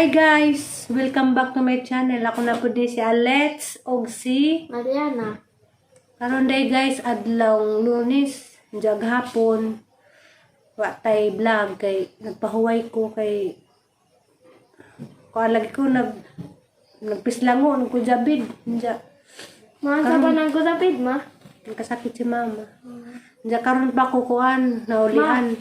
Hi guys! Welcome back to my channel. Ako na po di si Alets og si Mariana. Karon day guys, adlaw Lunes, jag hapon. Wa tay vlog kay nagpahuway ko kay kuan lagi ko nagpislango nagkujabid. Nja Ma, sa ba nang gudapid, ma? nagkasakit si mama. Nja karon pa ko kuan naulian.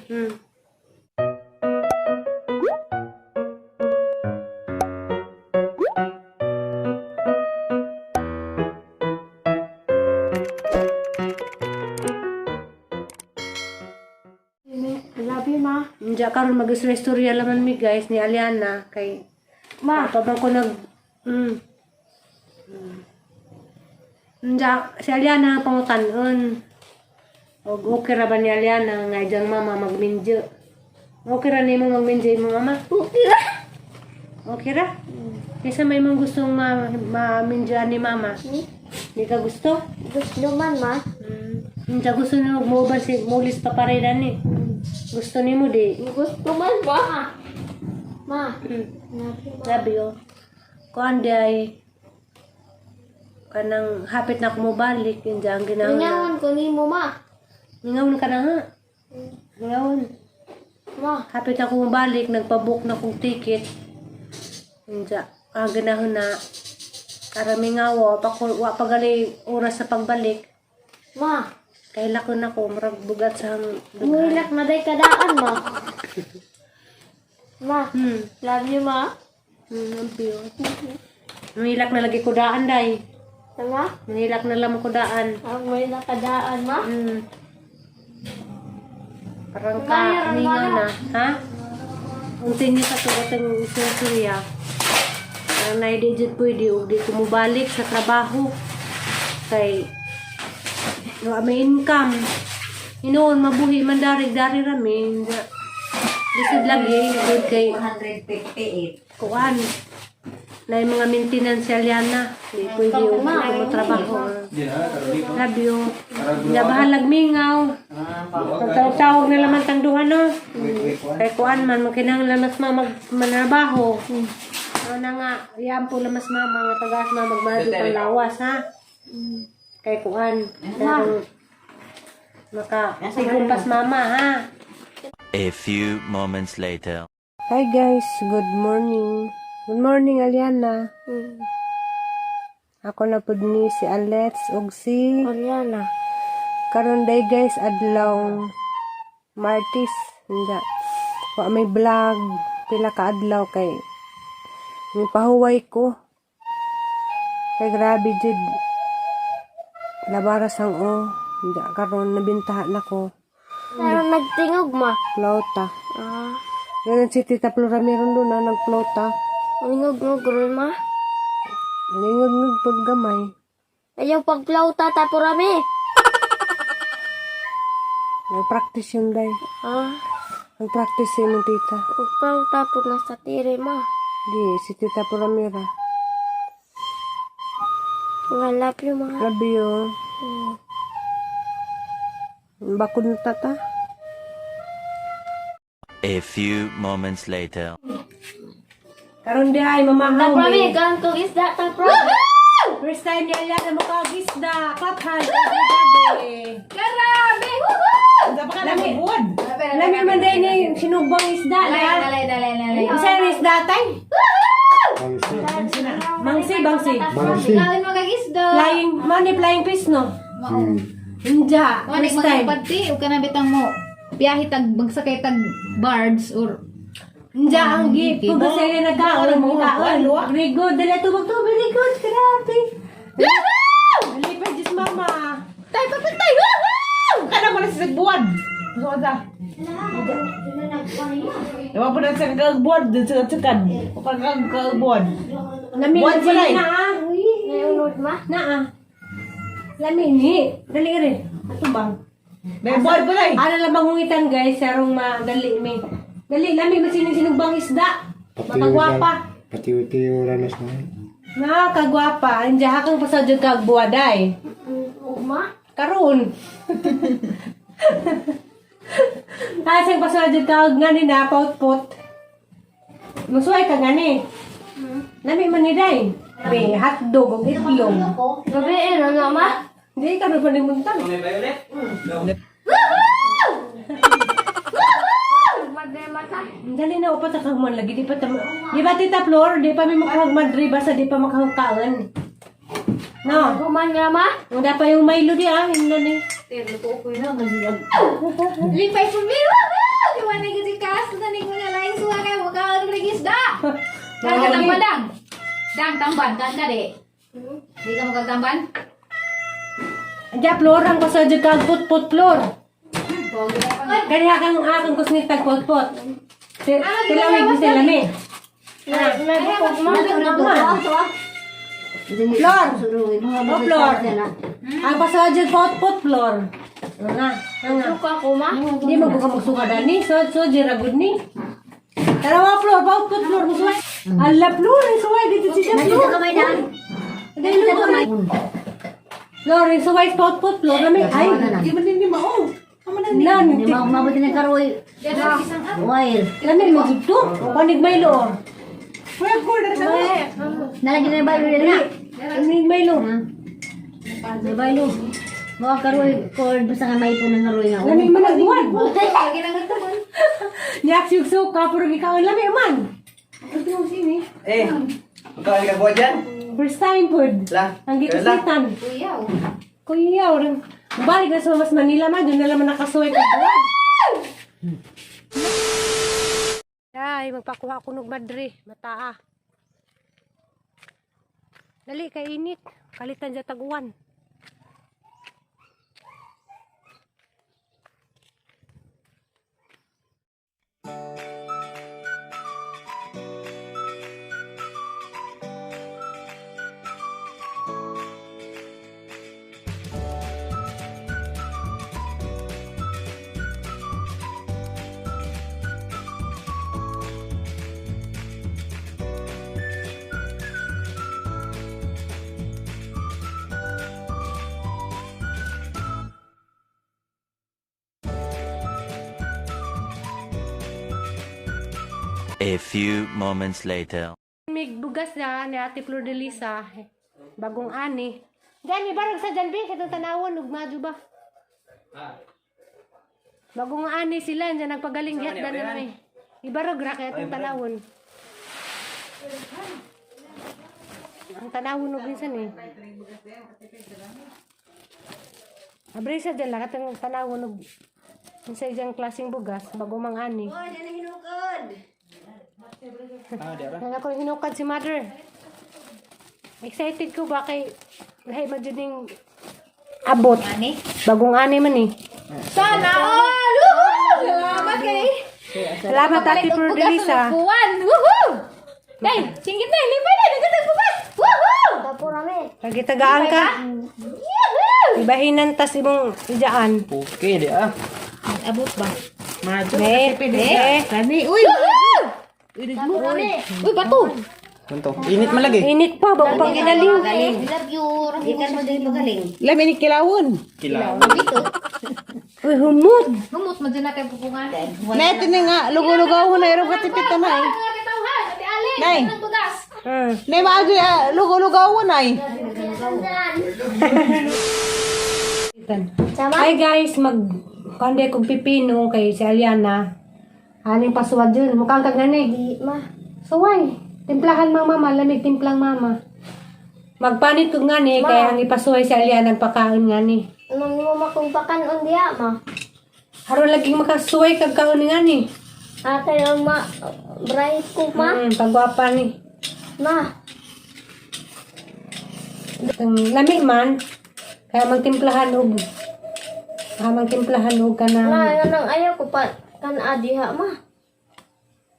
I love you, ma. Nja karon mag-istorya laman mi guys ni Aliana kay Ma, Pa bang ko nag... Nja, si Aliana ang pangutanon. Og okay ra ba ni Aliana nga iyang mama magminjo? Okay ra nimo magminjo imong mama? Okay ra. Okay ra? Kaysa may mong gustong ma minjoan ni mama? Ni? Di ka gusto? Gusto man, ma. Nja gusto nimo mo si mulis pa paredan ni. Gusto nimo di. Gusto man, ma. Ma. Love you, ma. Sabi oh. Kuan di ay kanang hapit na kumubalik yun ang ginawa. Mingawan ko nimo, ma. Mingawan ka na nga. Mingawan. Ma. Hapit na kumubalik, nagpabook na kong ticket. Yun ang ginahon na karamingawa, pa, wa pa gali oras sa pagbalik. Ma. Kaila ko na ko, murag bugat sa Muhilak na day kadaan, ma. Ma. Love you, ma. Ang piyo. Manghilak na lagi ko daan, day. Tama? Manghilak na lang ko daan. Ang muhilak kadaan, ma. Parang ka, Mayroon mingaw wala. na. Ha? Unti niyo sa tugot ang istorya. Ang naidijit pwede, ug di ko mobalik sa trabaho. Kay, wa may income. Inoon, mabuhi man dari-dari rami. Lisod lagi, good kay 158. kuan. Na yung mga maintenance si Aliana. Di pwede ug di ko motrabaho. Love you. Nabahalag mingaw. Pagtawag-tawag na laman tang duha no. Kay kuan man makinahanglan mas ma mag manrabaho. Ano na nga, yan po lamas mama nga tagas ma magmadyo pang lawas ha. Kay kuan. Pero maka sigumpas mama ha. A few moments later. Hi guys, good morning. Good morning Aliana. Ako na pud ni si Alets ug si Mariana. Karon day guys adlaw Martis hindi. Wa may vlog pila ka adlaw kay pahuway ko. Kay grabe jud. Labaras ang o. Hindi karon nabintahan nako. Pero nagtingog, ma. Plota. Ah. Ganun si Tita Flora meron doon na nagplota. Ngog-ngog ron, ma. Lingod-ngod pud gamay. Ayaw pagplauta, tapo rami. Nagpractice yun day. Ah. Nagpractice yun ng tita. Pagplauta po na sa tire, ma. Di, si Tita Flora. Nga love you, ma. Love you. Bakod na tata. A few moments later. Karon di ay mamahaw. Taprami, gan kong isda, taprami. First time niya yan na mukha gisda. Clap hands everybody. Grabe! Lami. Lami man din yung sinubang isda. Dalay, dalay, dalay. Isa yung isda tay. Mangsi, bangsi. Bangsi. Gawin mo kag isdo. Flying, money flying fish no? Inja, Wala first time. magpati ug kana bitang mo. Biyahe tag magsakay tag barge or Inja ang gi. Kung kasi nga nagkaon, nagkaon. Very good. Dali tubag to. Very good. Grabe. Dali pa, Diyos mama. Tay patay. Woohoo! Kada mo na sa buwan. Gusto ka. Ewan po na sa kagbuwan, dun sa tsakan. O pag kagbuwan. Lami Buwan na pa sila rin. na ah. Naiunod, ma. Na ah. Lami ni. Dali rin. Ato bang? May buwan pa rin. Ano lang mangungitan guys, sarong madali mi. Dali, lami masining sinugbang isda. Makagwapa. Patiw-tiw ranas na. Nakakagwapa. Andiya kang pasadyo kag buwaday. Ugma? Karon. Asang pasadyo kag nga ni na pautpot. Musuway ka gani. Lami man ni day. May hotdog ug itlog. Gabi eh, ano ma? Hindi ka na panimuntang. Madre mata. Dali na upat ka man lagi di pa ta. Di ba, Tita Flor, di pa mi makahag madri basta di pa makahugkaan. No. Human nga ma? Ang dapat yung Milo di ah, hindi ni. Lipay for me! Woohoo! Kaya na kasi kas, nanig mga laing suwa kayo, mukha ka ng isda! Kan ka tamban dang! Dang, tamban, kan ka di? Di ka magkatamban? Diya Flor ang pasad kag put-put, Flor. Kaya kang akong kusnit tag put-put. Tilawig ni sila ni. May bukog ma. Flor. Oh, Flor. Ang pasad put-put, Flor. Nga, nga. Suka ko ma. Hindi mo ka magsuka dani. So, so, jira good ni. Tara Flor, put-put, Flor. Musuway. Ala, Flor, suway dito siya, Flor. Kamay na. Dahil luto na. Flor, suway put-put, Flor. Nami, ay. Di man ni mao. Nan, Hindi mo mabuti ng karoy. Wire. Lami mo dito. Panig may lor. Kuya ko na sa. Nalagi na ba na? Panig may lor. May baylo. Mga karoy cord basta nga may po ng karoy nga. Lami man nagbuwan. Nyak yung suka pero ikaw lami man. Eh, magkakain ka buwan dyan? First time food. La, Ang gikuslitan. Kuyaw. Kuya, orang balik na sa mas Manila man, doon na naman nakasuway ka buwan. Ay, magpakuha ko nog madre, mataa. Dali kay init, kalitan sa taguan. A few moments later. May bugas na ni Ate Flor de Lisa. Bagong ani. Diyan, ibarag sa dyan, Bi. Itong tanawon, ug madyo ba? Bagong ani sila, diyan nagpagaling gihat dan naman eh. Ibarog ra kaya itong tanawon. Ang tanawon og minsan eh. Abre sa dyan lang katong tanawon og sa iyang klaseng bugas bago mang ani. Oh, yan ang hinukod. Ah, di ara. Nang ako hinukad si mother. Excited ko ba kay lahi man jud ning abot. Ani? Bagong ani man eh. Sana all! Woohoo! Salamat kay! Salamat, Ate Palit og bugas Flor-de-Lisa. sa buwan! Woohoo! Day, singgit na, lipay na, nagkatag bugas! Woohoo! Tapo rami. Pagitagaan ka. Yahoo! Ibahinan tas imong ijaan. Okay, di ah. Abot ba? Ne, ne. Kani, uy. Woohoo! Uy, Uy, bato! Ganito. Init man lagi. Init pa bago pang ginaling. Love you. Ikan mo din pagaling. Lami ni kilawon. Kilaw. Uy, humot. Humot mo dyan na kayo pupungan. Na ito na nga, lugo-lugaw na iro katipit na eh. Mga katawhan, Ate Ale, Nay. ng bugas. Nay maagi lugo-lugaw na eh. Hi guys, mag kundi kong pipino kay si Aliana. Aning pasuwad yun. Mukhang kag gani. Di ma. Suway. Timplahan mang mama, lamig timplang mama. Magpanit ko nga ni, kaya ang ipasuway si Aliana nagpakaon nga ni. Nang mo makong pakan on diya ma. Haron laging makasuway kag kaon nga ni. Ate ma bright ko ma. Pagwapa ni. Ma. Ang lami man, kaya magtimplahan og kaya magtimplahan og Ma, kanang nang ayaw ko pa kan adiha ma.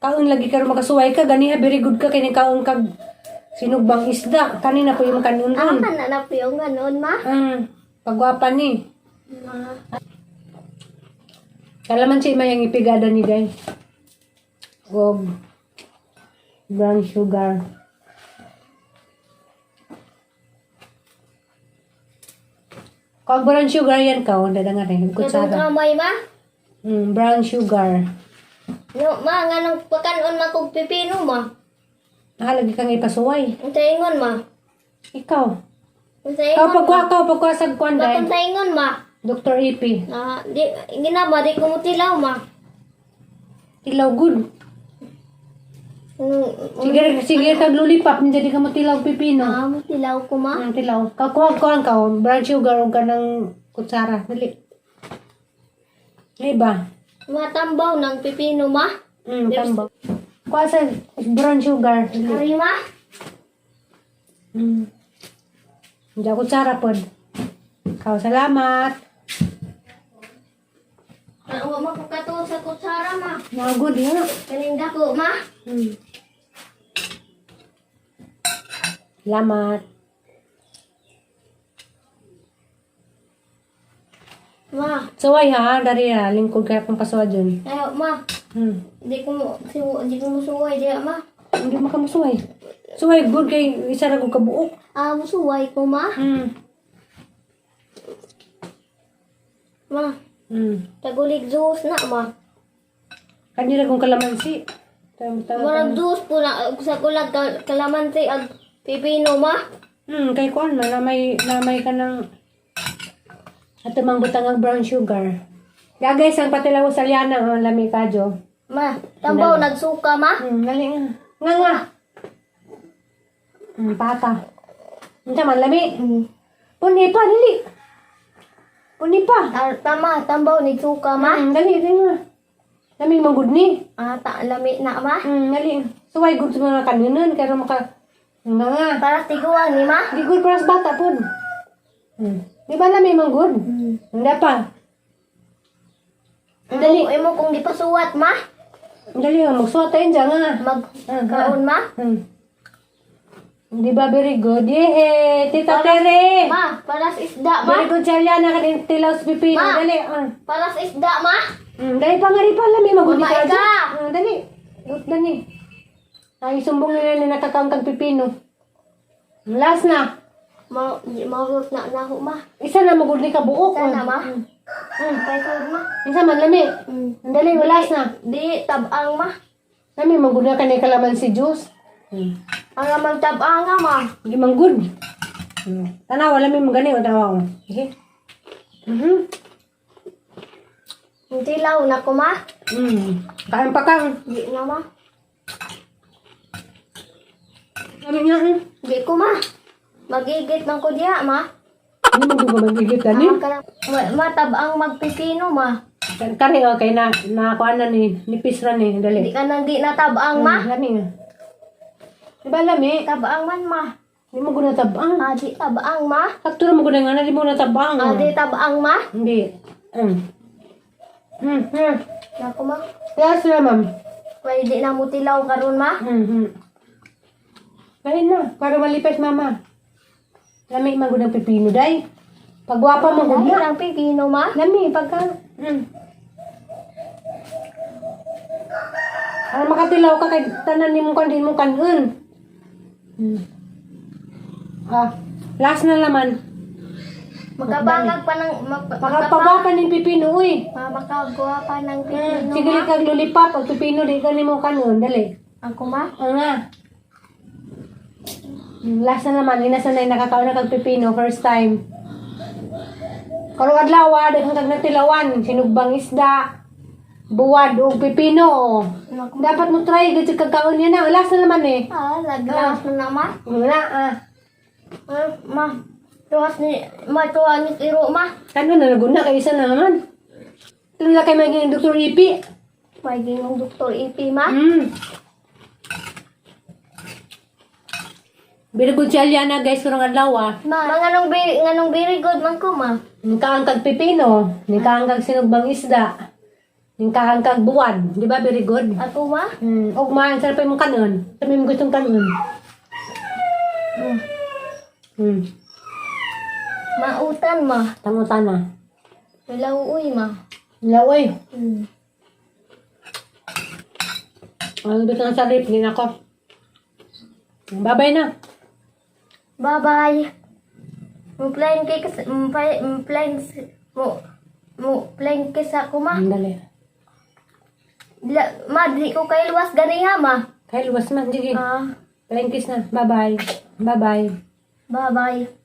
Kaon lagi karon makasuway ka ganiha very good ka kay kaon kag sinugbang isda kanina po yung kanon Ah, ron. kan na po yung ganon ma. Pagwapa ni. Ma. Kalaman siya mayang ipigada ni day. Og brown sugar. Kag brown sugar yan ka, onda nga rin, Katong kutsara. kamay ma. Brown sugar. No, ma, nga nang pakanon ma kog pipino, ma. Nakalagi kang ipasuway. Unsa ingon, ma? Ikaw. Unsa Ikaw ingon? pagkuha ka, pagkuha sa kuan Ba't dahil. unsa ingon, ma? Dr. Ipi. Na, di, gina ma, di ko mo tilaw, ma. Tilaw good. Ano, Sige, sige kag lollipop, hindi di ka mo tilaw pipino. ah, mo tilaw ko, ma. Ang tilaw. Kakuha kuha ka, oh. Brown sugar o ka ng kutsara. Dali. Di ba? Matambaw ng pipino, ma. Tambaw. Kuha sa brown sugar. Dali. Ari, ma. Hindi ako kutsara pod. Ikaw, salamat. Ah, wa ma ko katuo sa kutsara, ma. Mga good, ha? Kaning dako, ma. Salamat. Ma, Suway ha, dari ha. Lingkod kaya kung pasuwa dyan. ayo, ma. Di ko mo, si, di ko mo suway, di, ma. Hindi mo ka masuway. Suway good kay isa ra ko kabuok. Ah, mo suway ko, ma. Ma, tagulig juice na, ma. Kanila kong kalamansi. Tama, tama, Murag tama. juice po na, sa kulag kalamansi ag pipino, ma. Kay kuan man na may ka ng at mangbutang ang brown sugar. Ya guys, ang patilaw sa liana ang lami kadyo. Ma, tambaw nagsuka, ma. Dali nga. Nga nga. Pata. Unsa man lami? Puni pa dali. Puni pa. Tama, tambaw nagsuka, ma. Dali dali nga. Lami man gud ni. Ah, ta, lami na, ma. Dali. Suway gud sa mga kanunon kaya maka nga nga. Para tiguan ni, ma. Di good para sa bata pud. Di ba lami man good? Hindi pa. Dali. Imo kung di pa suwat, ma. Dali nga, magsuot tayo dyan nga. Mag kaon, ma. Di ba very good? Yehey! Tita Tere! Ma, para sa isda, ma. Very good siya na kanin tilaw sa pipino. Ma. Dali. Ah. Para sa isda, ma. Dali pa nga rin pa lami. Magundi Kumain ka ka. dyan. Dali. Gut na ni. Ay, sumbong nila na nakakaon kag pipino. Last na. Ma, maurot na na ho, ma. Isa na magudi ka buok. Isa na, ma. Paisod, ma. Isa man lami. Dali, last na. Di, tabang, ma. Lami, magudi ka ni kalamansi juice. Ang amang tabang nga, ma. Hindi man good. Tanawa, lami mo gani. Tanawa ko. Okay. Ang tilaw na ko, ma. Kain pa kang. Di na, ma. Lami nga. Di ko, ma. Magigit man ko diya, ma. Hindi mo gusto magigit ani. Ah, ma, ma, tabang magpipino, ma. Kari okay na nakakuha na ni nipis ra ni Di dali. ka nang di na tabang, ma. Lami nga. Di ba lami? Tabang man, ma. Di mo guna tabang. Ah, di tabang, ma. Sakto ra mo guna nga na di mo na tabang. Ah, di tabang, ma. Hindi. Nako, ma. Yes, na ma'am. Pwede na mo tilaw karon, ma. Dali na, para malipes mama. Lami man gud ang pipino day. Pagwapa mo gud Dali na. lang pipino, ma. Lami pagka. Para makatilaw ka kay tanan nimo kan din mo kanon. Ah, last na laman. Magkabangag pa ng... Makapagwapa ning pipino uy. Ma, makagawa pa ng pipino, Sige ma. kag lulipap ang pipino di ka nimo kanon dali. Ako, ma. Oo nga. Last na naman, inasa na yung nakakaon na kag pipino, first time. Karong adlaw, ah, daghang kag natilawan, sinugbang isda, buwad og pipino. Oh. Naku. Dapat mo try gud sa kagkaon niya na. Last na naman eh. Ah, laglas na na, ma. Wala ah. Ah, ma. Tuwas ni... Ma, tuwa ni tiro, ma. Kano na naguna kay isa na naman. Ito na kay maging Dr. Ipi. May ginong Dr. Ipi, ma. Very good si Aliana guys karong adlaw ah. Ma, ma nganong very good man ko, ma. Nikaang kag pipino, nikaang kag sinugbang isda, nikaang kag buwad, di ba very good? Ako, ma. Og ma, sarap pa yung kanon. Sabi mo gustong kanon. Mautan, ma. Tangutan na. Lauoy, ma. Laway. Ang gusto ng sarip, din ako. Babay na. Bye-bye. Mo-plan kay kas mo-plan mo mo-plan kay sa ako, ma. Ang dali. Ma, di ko kay luwas gani ha, ma. Kay luwas man, sige. Ah, Flying kiss na. Bye-bye. Bye-bye. Bye-bye.